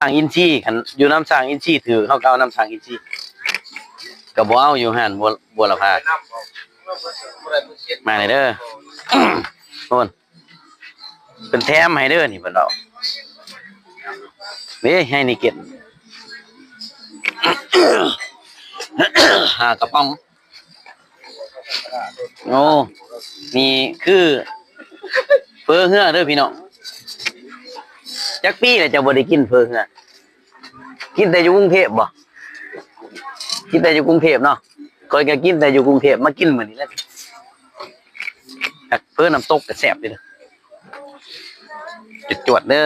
ຊ້າງອິນຊີ ຄັນຢູ່ນຳຊ້າງອິນຊີຖືກ ເຮົາກໍເອົານຳຊ້າງອິນຊີ ກໍບໍ່ເອົາຢູ່ຮ້ານບົວ ບົວລະພາ. ມາເລີຍເດີ ໂອ້ນ ເພິ່ນແຖມໃຫ້ເດີ ນີ້ເພິ່ນເວົ້າເດ້ ໄຮນີເກັນ ຫ້າກະປ໋ອງ. ໂອ້ ນີ້ຄືເຝີເຮືອເດີພີ່ນ້ອງ. ຈັກປີແລ້ວເຈົ້າບໍ່ໄດ້ກິນເຝີເຮືອ? ກິນແຕ່ຢູ່ກຸງເທບບໍ? ກິນແຕ່ຢູ່ກຸງເທບເນາະ. ຂ້ອຍກໍກິນແຕ່ຢູ່ກຸງເທບ ມາກິນມື້ນີ້ແຫຼະ. ເຝີນ້ຳຕົກກໍແຊບເດ້. ຈວດໆເດີ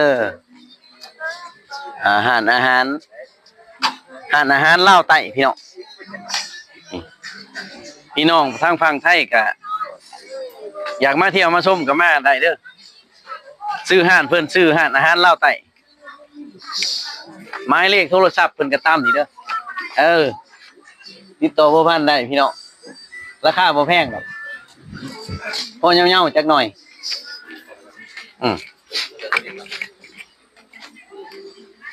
ອາຫານ ອາຫານ ຮ້ານອາຫານລາວໃຕ້ພີ່ນ້ອງ. ພີ່ນ້ອງທາງຝັ່ງໄທກະຢາກມາທ່ຽວມາຊົມກໍມາໄດ້ເດີ. ຊື່ຮ້ານເພິ່ນ ຊື່ຮ້ານອາຫານລາວໃຕ້. ໝາຍເລກໂທລະສັບເພິ່ນກໍຕາມນີ້ເດີ. ເອີ ຕິດຕໍ່ພົວພັນໄດ້ພີ່ນ້ອງ. ລາຄາບໍ່ແພງດອກ. ພໍເຍົາໆຈັກໜ່ອຍ. ອືມ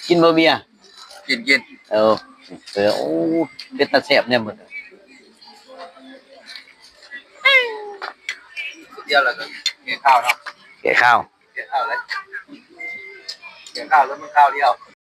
ກິນບໍ່ເບຍ? ກິນ ກິນ. ເອີ ເອີ ໂອ້ ເປັນຕາແຊບແນວມື້ນີ້. ດຽວລະກໍແກ້ຄາວເນາະ. ແກ້ຄາວ ແກ້ຄາວແລ້ວ ແກ້ຄາວແລ້ວມັນຄາວດຽວ.